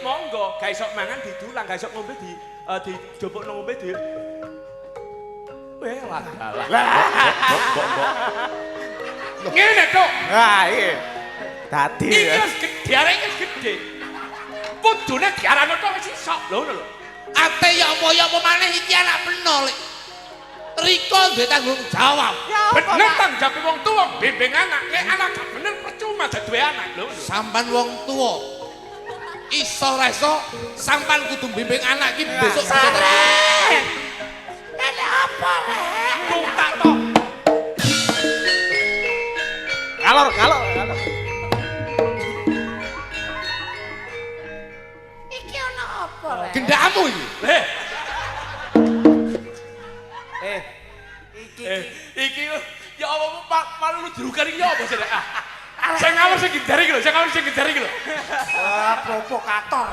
monggo, gak iso mangan didulang, gak iso ngombe di dijupukno ngombe di. Weh, lah dalah. Mbok mbok mbok. Ngene tok. Wah, iki. Dadi. Iki wis gedhe, arek iki wis gedhe. Kudune diarano tok wis iso. Lho ngono lho. Ate ya apa ya apa maneh iki anak peno lek. Riko duwe tanggung jawab. Bener tanggung jawab wong tuwa bimbing anak. Nek anak gak bener percuma dadi duwe anak lho. Ngono. Sampan wong tuwa. Iso ra iso sampan kudu bimbing anak iki besok bisa Sare. Ini apa rek? Tutak tok. Ngalor, ngalor, ngalor. Iki ana apa rek? Gendakmu iki. Eh, Eh, iki eh, iki ya apa Pak malu jurukan iki ya apa sih? Ah. Sing ngawur sing gendari iki lho, sing ngawur sing gendari iki lho. Wah, provokator.